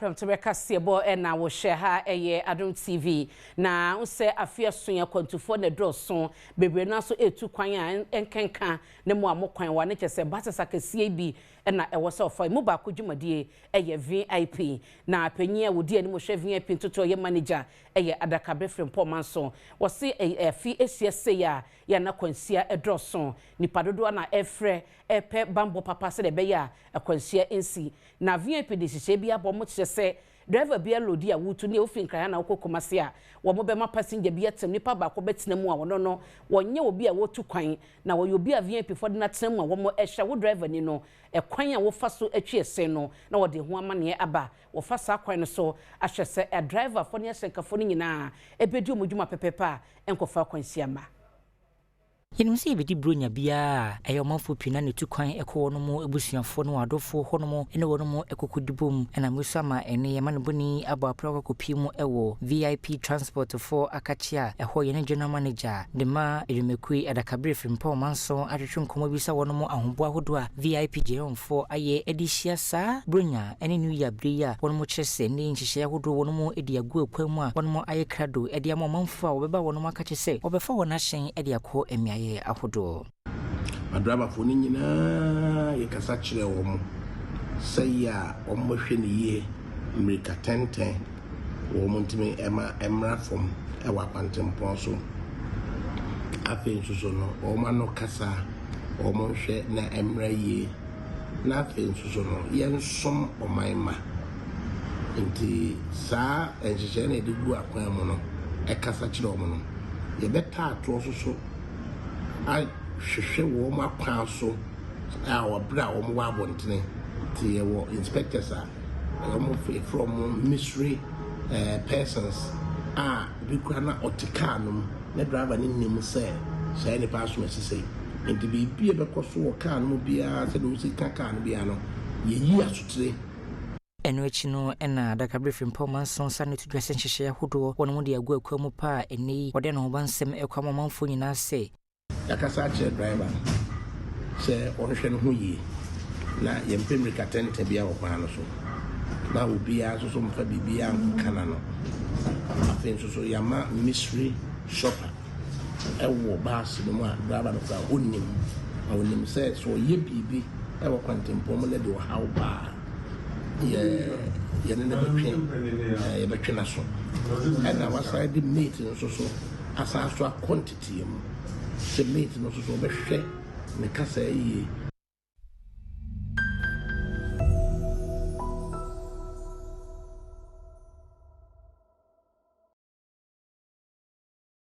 Prɛmtoberɛ kaseɛbɔ ɛna wɔhyɛ ha, ɛyɛ Adom TV. Na sɛ afe aso yɛ, akwantufoɔ na ɛdɔɔso bebree no nso ɛtu kwan a ɛnkenka ne mu a mo kwan wa ne kyɛ sɛ buses akɛseɛ bi ɛna ɛwɔ sɛ ɔfa mu baako. Dwumadie ɛyɛ VIP, na panyin a wɔdi anim hwɛ VIP ntoto, ɔyɛ manager, ɛyɛ Adakabe Frimpɔ Manso. Wɔse afi ahyia sei a yɛn akwanhyia ɛdɔɔso, nipa dodoɔ na ɛfrɛ ɛpɛ bambɔ papa sɛdeɛ ɛbɛyɛ a akwanhyia nsi. Na VIP de hyehyɛ bi abɔ mo kyerɛ sɛ driver bi aload a wotu ne ofi Nkran na wokɔ Kumase a, wɔn bɛma passenger bi atem, nipa baako bɛtena mu a wɔno no wɔnyɛ obi a wɔtu kwan, na wɔyɛ obi a VIP fɔ de n'atena mu a wɔn ɛhwɛ wo driver ni no ɛkwan a wɔfa so atwi ɛsɛn no, na wɔde ho amanneɛ aba. Wɔfa saa kwan no so ahwɛ sɛ ɛdriver fo ne ahyɛnkafoɔ no nyinaa ɛbɛdi wɔn dwuma pɛpɛpɛ a ɛnkɔfa akwanhyia ma. Yɛnim sɛ yɛbɛdi Buronya biara a, ɛyɛ ɔmanfoɔ pii na ne tu kwan ɛkɔ wɔn mu abusuafoɔ no, adɔfoɔ hɔnom ne wɔn mu ɛkɔkɔdi bom. Ɛna mo so ama ɛne yɛma no bɔni abɔ aprɛ akɔkɔpie mu ɛwɔ VIP Transport foɔ akakye a ɛhɔ yɛne general manager de ma adwumakuo Adakabere Frimpɔ Ɔmanso atwetwe nkɔmmɔ bi sɛ wɔn mu ahoboa ahodoɔ a VIP gyerɛmfoɔ ayɛ de hyia saa Buronya ne New Year bere yi a wɔn mu kyerɛ sɛ ne nhyehyɛeɛ ahodoɔ wɔn mu de agu akwan mu a wɔn mu ayɛ krado de ama ɔmanfoɔ a wɔbɛba wɔn mu akakye sɛ wɔbɛfa wɔn ahyɛn de akɔ mmeaeɛ ahodoɔ. Adrabafoɔ no nyinaa, yɛkasa kyerɛ wɔn sɛ yi a wɔbɛhwɛ no yie, mmirika tɛntɛn wɔn ntumi ɛma mmra fam ɛwɔ akwantempɔn so. Afei nso so no, wɔn ano kasa wɔn nhwɛ na mmra yie, na afei nso so no, yɛnsom ɔman ma. Nti saa nhyehyɛe na yɛde gu akwan mu no, ɛkasa kyerɛ wɔn no, yɛbɛta atoɔ so so ahwehwɛ wɔn akwan so a wɔbrɛ a wɔn wɔ abɔntene. Nti yɛwɔ inspectors a wɔn yɛfrɛ wɔn mystery persons a bi kura na ɔte kaa no mu na driver no nim sɛ saa nipa asom asese. Nti biribi a ɛbɛkɔ so wɔ kaa no mu biara, sɛdeɛ wosi ka kaa no biara no, yɛyi asotire. Ɛno akyi no, ɛna Adakabere Frimpɔ Manso sa no to dwa sɛ nhyehyɛeɛ ahodoɔ wɔn mu de agu akwa mu pa a ɛnɛ yi wɔde ne ho nsɛm ɛkɔ ama ɔmanfoɔ nyinaa sɛ Yɛakasa akyerɛ driver sɛ ɔnhwɛ no ho yie na yɛmpɛ mmirika tɛntɛn biara wɔ kwan no so, na obiara nso so mfa biribiara nkɔka n'ano. Afei nso so, yɛama mystery shopper ɛwɔ bus no mu a driver no koraa ɔnnim, na ɔnim sɛ sɛ ɔyɛ biribi ɛwɔ kwantempɔn mu na de ɔhaw baa, yɛ yɛne no bɛtwe yɛbɛtwe n'aso. Ɛna wasan de mate nso so asan so akɔ nteteɛ mu sɛ mate no nso so ɔbɛhwɛ ne kasa yie.